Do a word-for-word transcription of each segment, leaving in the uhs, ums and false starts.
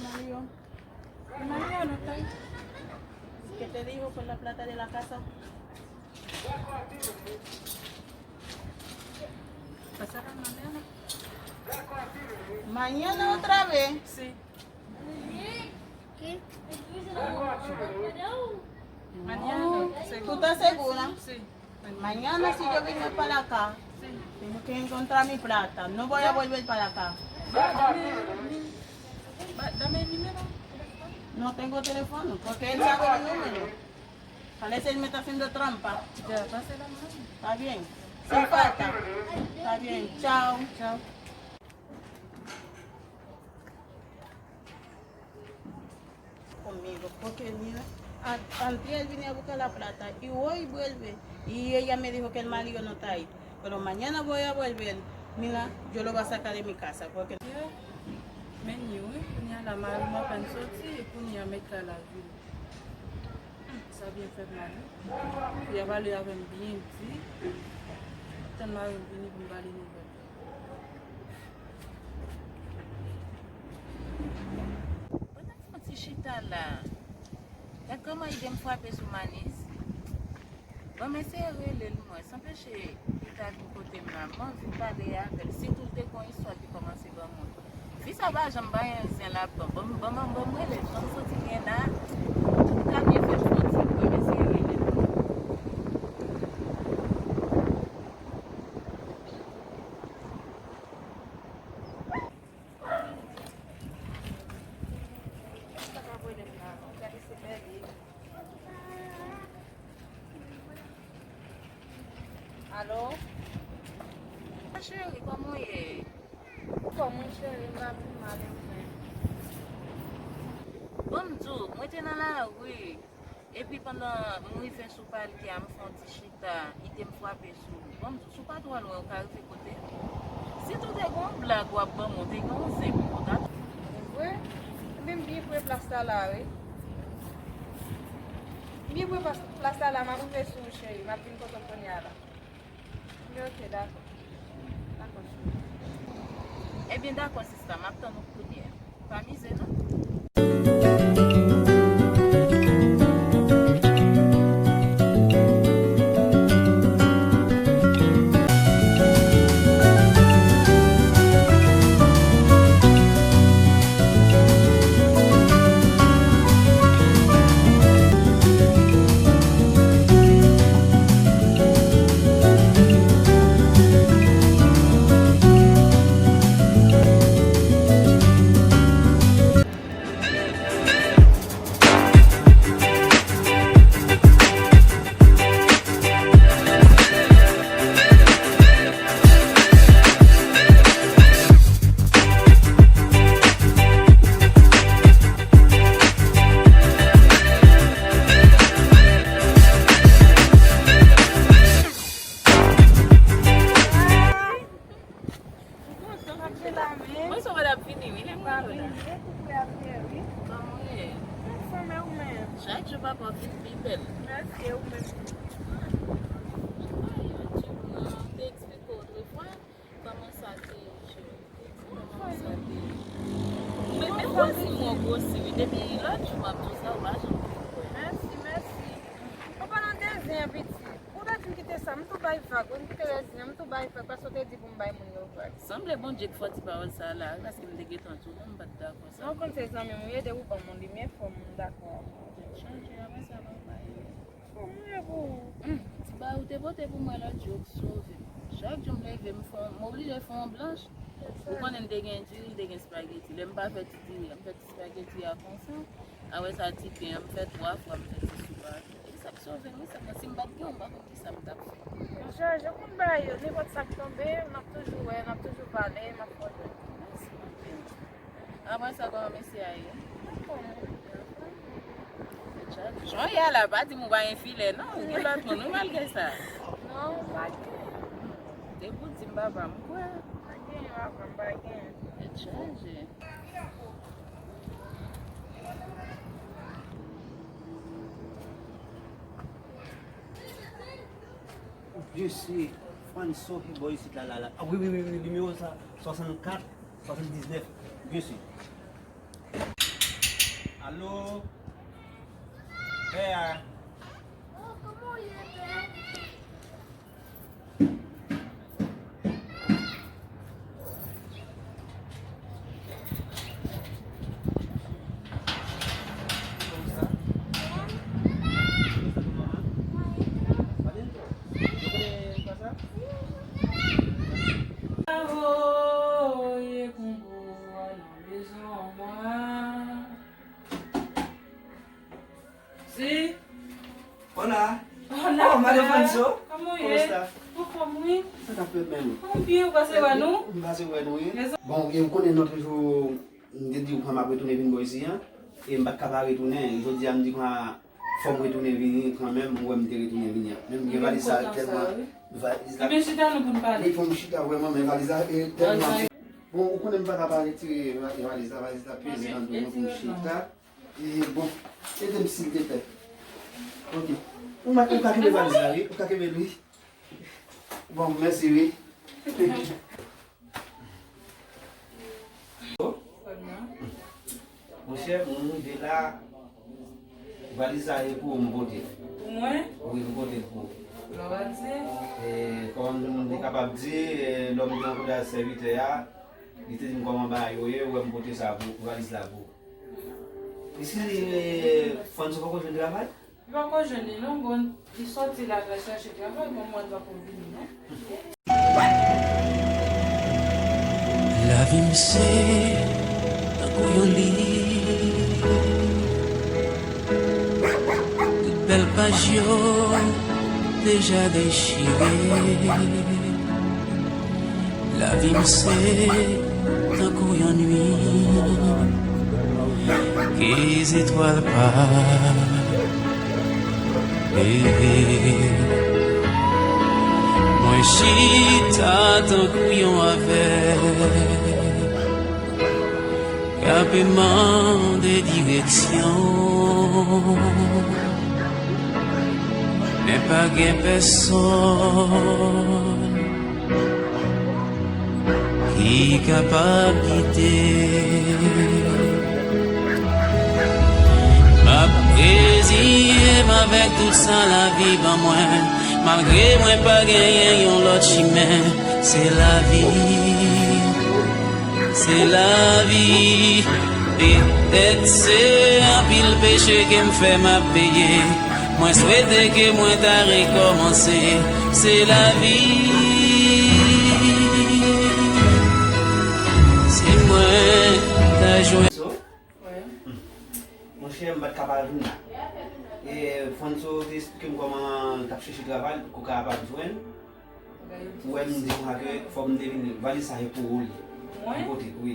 Mario. Mario no está ahí. ¿Qué te dijo con la plata de la casa? Pasaron mañana. Mañana otra vez. Sí. ¿Qué? Mañana. ¿Tú estás segura? Sí. Mañana, si yo vengo para acá, tengo que encontrar mi plata. No voy a volver para acá. Dame el número. No tengo teléfono, porque él sabe mi número. Parece él me está haciendo trampa. Ya, pase la mano. Está bien. Sin falta. Está bien. Chao. Chao. Conmigo, porque mira, a- antier vine a buscar la plata y hoy vuelve y ella me dijo que el marido no está ahí, pero mañana voy a volver, mira, yo lo voy a sacar de mi casa, porque... Yeah. Men ni wi, kounye a la mari m apèn soti, e kounye a met kay la vin. Sa byen fè m mal wi. Pou y a pale avè m byen di, tann mari m vini pou m ba li nouvèl. Pandan m fè yon ti chita la, gad kòman ide m frape sou Manis. Ban m eseye rele l mwen, san peche li ta vin kote m la. M anvi pale avè l, sitou l te gon istwa ki kòmanse ban mwen. Fi sa pa janm bay anyen l ap ban. Ban m, ban m, ban m rele l, ban m santi gen la. Li ta byen fè m santi, ban m eseye rele l. Alo? Cheri, kòman w ye? Kòman, cheri? M pa pi mal, e ou menm? Bon, m di w, mwen te nan lari. Epi pandan m rive sou palke a, m fè yon ti chita, ide m frape sou ou. Bon, m di w, si w pa twò lwen, ou ka rive kote m. Sitou te gen yon blag w ap ban mwen, te gen yon zen pou mwen, w ta... Vre? Ebyen, m byen pre plas la la, wi. M byen pre plas, plas la la, m ap rive sou ou, cheri. M ap vin kote w kounye a la. Men ok, dakò. Dakò, cheri. Ebyen, dakò, sista, m ap tann ou kounye a. Pa mize, non. M kontan, m ap gen la men. Mwen sou wè l ap vini, wi, lè m wè l la. Li tou prè ap fè, wi. Kòman w ye? Anfòm, e ou menm? Chak jou papa w vin pi bèl. Mèsi, e ou menm? Ay, Adjou, mwen te eksplike w otrefwa kòman sa te ye, cheri. Kòman sa te ye? Men, men gwosi m wè w gwosi, wi. Depi lòt jou m ap di w sa, ou pa janm vle kwè. Mèsi, mèsi. An palan de zen an, pitit. Ou ta di m kite sa, m tou bay vag, wi, m kite lè zen an, m tou bay vag, paske w te di pou m bay moun yo vag. Sanble Bondye k fè w di pawòl sa a la, wi, paske m te gentan di w, non, m pa t dakò sa. Non, ou konn se zanmi m ou ye, depi w ban m yon limyè, fò m dakò avè w. Tèt chaje, apre sa, pa bay. Fò m rele pou ou. Hum, ti bagay ou te pote pou mwen lòt jou k sove m. Chak jou m leve, m fè yon, m oblije fè yon blanch. Ou konnen m te gen diri, te gen espageti. Lè m pa fè ti diri a, m fè ti espageti a konsa. Apre sa, ti pen an, m fè twa fwa, m fè ti soup a. E sa k sove m, wi, sèlman si m pa t gen w, m pa konn kisa m t ap fè. Monchè, je konn bagay yo, nenpòt sa k tonbe, n ap toujou wè, n ap toujou pale, m ap fè w jwenn. Mèsi anpil. Apre sa, kòman mesye a ye? Jan w ye a la, pa di m ou pa gen filè, non, ou gen lòt moun, wi, malgre sa. Non, m pa gen. Depi w di m papa m, m kwè. Pa gen, papa m pa gen. Tèt chaje. Byen si, fann sa ki bò isit la, la, la. Ah, wi, wi, wi, wi, nimewo sa, swasannkat, swasanndiznèf. Byen si. Alo. Pè a. Bravo, ye kongo a nan mezon mwen. Si. Hola. Hola. Oh, Mario Franco. Kòman w ye? Kòman w ye? Anfòm, wi. Sa k ap fèt menm? Ou byen, ou pase wè nou? M pase wè nou, wi. Bon, e ou konnen lòt jou, m te di w kòman m ap retounen vin bò isi a. E m pa t ka pa retounen. Jodi a, m di kòman fò m retounen vini kanmenm, ou wè m te retounen vini an. Menm gen valiz la tèlman, valiz la. Ebyen, chita nou pou n pale. Wi, pou m chita vrèman, men valiz la, e, tèlman. Bon, ou konnen m pa ka pa retire va-, valiz la, valiz la peze nan do mwen pou m chita. E, bon, ede m silteplè. Ok. Ou ma-, ou ka kenbe valiz la, wi. Ou ka kenbe l, wi. Bon, mèsi, wi. Monchè, m rive la, valiz la e pou ou m pote. Pou mwen? Wi, m pote l pou ou. Glwa a Dye. E, kòm m te kapab di, e, lè m te rankontre ak sèvitè a, li te di m kòman bagay yo ye, ou wè m pote sa pou, valiz la pou ou. E si, e, Fanso poko jwenn travay? Li poko jwenn li non, bon, li sòti la al chache travay, bon, mwen poko vini non. Lavi m se tankou yon liv. Tout bèl paj yo deja dechire. Lavi m se tankou yon nuit ke zetwal pa leve. Mwen chita tankou yon avèg k ap mande direksyon. Men pa gen pèsonn ki kapab gide. M ap reziye m avèk tout sa lavi ban mwen, malgre mwen pa genyen yon lòt chimen. Se lavi, se lavi. Petèt se anpil peche ke m fè m ap peye. Mwen swete ke mwen ta rekòmanse. Se lavi. Si mwen ta jwenn. Wi. Monchè, m pa t ka pa vin la. E Fanso te esplike m kòman l t ap chèche travay, l poko kapab jwenn. Ou wè m di konsa ke fò m te vini, valiz sa e pou ou li. Mwen? M pote, wi.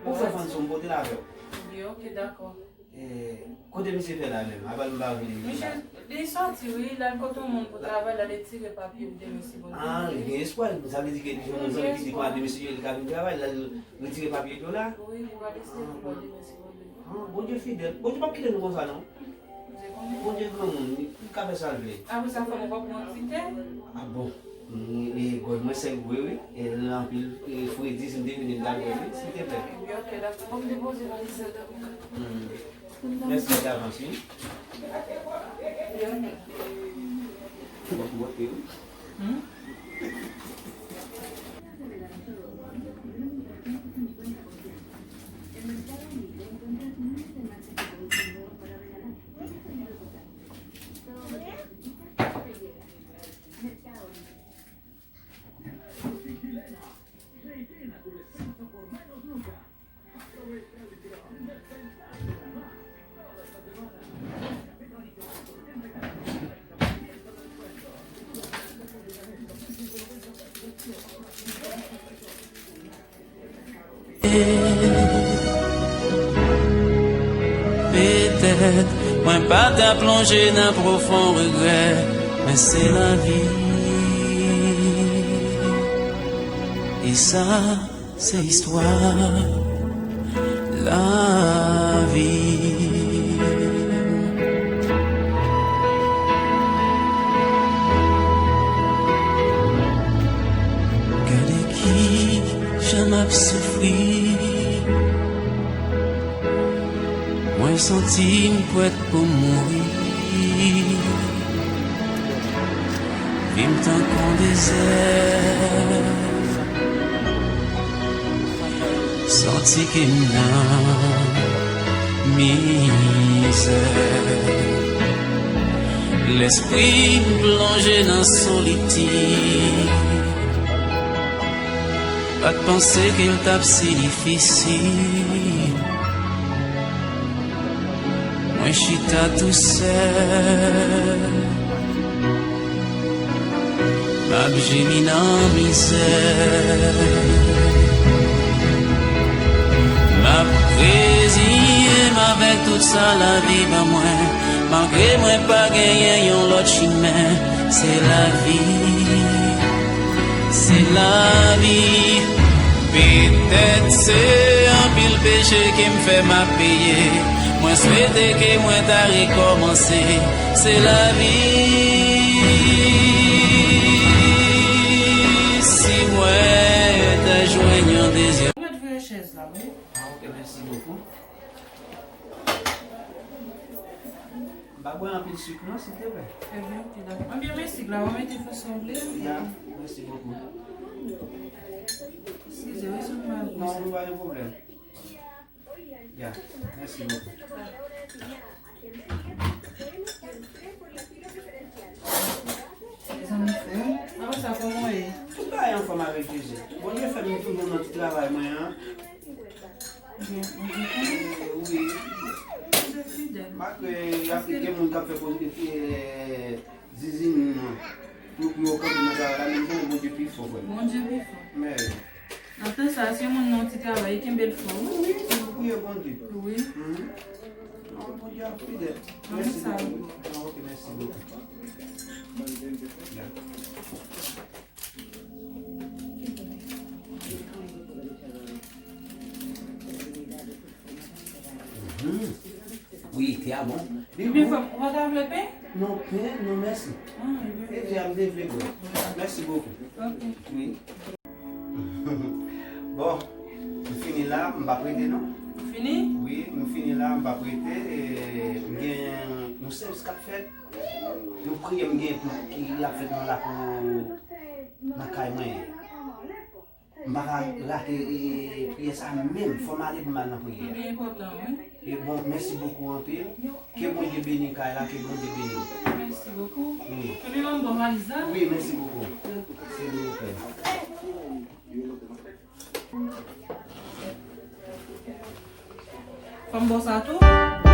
Ou fè Fanso, m pote l avè w. Wi, ok, dakò. E, kote misye fè la menm? Apa l m pa vini la. Misye, li sòti, wi, l al kote yon moun pou travay, l al retire papye pou demen si Bondye vle. Ah, li gen espwa, sa vle di ke li jwenn yon zanmi ki di konsa demen si Bondye vle li ka vin travay, l al retire papye yo la? Wi, li pral eseye pou Bondye vle si Bondye vle. Ah, Bondye fidèl. Bondye p ap kite nou konsa, non. Bondye granmoun, li, li ka fè sa l vle. Apre sa, fò nou pran yon ti te. Ah bon? Mm, e, gòj mwen sèk vre, wi. E, l anpil, e, fredi, si m te vini, m t ap bwè, wi, silteplè. Wi, ok, dakò. Fò m depoze valiz la, dakò. Mm. Mèsi davans, wi. Wi, ok. Bon, bon, wi. Hmm? Petèt mwen pa ta plonje nan pwofon regrè, men se lavi. E sa, se istwa lavi. Gade ki jan m ap soufri. Mwen santi m prèt pou mouri. Vi m tankou dezè. Santi ke m nan mizè. Lespri m plonje nan solitid. Pa t panse ke l t ap si difisil. Mwen chita tousèl. M ap jemi nan mizè. M ap reziye m avèk tout sa lavi ban mwen. Malgre mwen pa genyen yon lòt chimen, se lavi, se lavi. Petèt se anpil peche ke m fè m ap peye. Mwen swete ke mwen ta rekòmanse. Se lavi. Si mwen ta jwenn yon dezyèm. Ou mèt vire chèz la, wi. Ah, ok, merci beaucoup. M pa bwè anpil sik non, silteplè. Ebyen, ok, dakò. Ebyen, men sik la, w a mete fason w vle. Ya, merci beaucoup. Eskize, wi, si w mal. Non, pa gen pwoblèm. Ya, mèsi bokou. Mezanmi, frè. Apre sa, kòman w ye? Tout bagay anfòm avèk Jezi. Bondye fè m toujou nan ti travay mwen an. Byen, Bondye konnen. Wi. Bondye fidèl. Malgre y ap gen moun k ap fè koze, eh, zizini, non. Pou, pou yo kanpe nan travay la, men m konnen Bondye pi fò, frè m. Bondye pi fò. Men. Nan tan sa, si yon moun nan yon ti travay, kenbe l fò, wi. Wi, wi, se pou priye Bondye. Wi. Mhm. Non, Bondye ap fidèl. Mèsi bokou. Non, ok, mèsi bokou. Mhm. Wi, te a bon. Ebyen, frè m, ou pa ta vle pen? Non, pen, non, mèsi. Ah, ebyen. Ebyen, m te vle bwè. Mèsi bokou. Ok. Wi. Bon, m fini la, m p ap rete non. Fini? Wi, m fini la, m p ap rete. E, m gen yon sèvis k ap fèt. Yon priyè m gen pou ki ap fèt nan lakou, nan kay mwen. M pa ka rate, e, e, priyè sa menm. Fò m ale pou m al nan priyè. Li enpòtan, wi. E bon, mèsi bokou anpil. Ke Bondye beni kay la, ke Bondye beni w. Mèsi bokou. Wi. Epi ban m bon valiz la. Wi, mèsi bokou. Se li ou fè. Fò m ba w sa tou?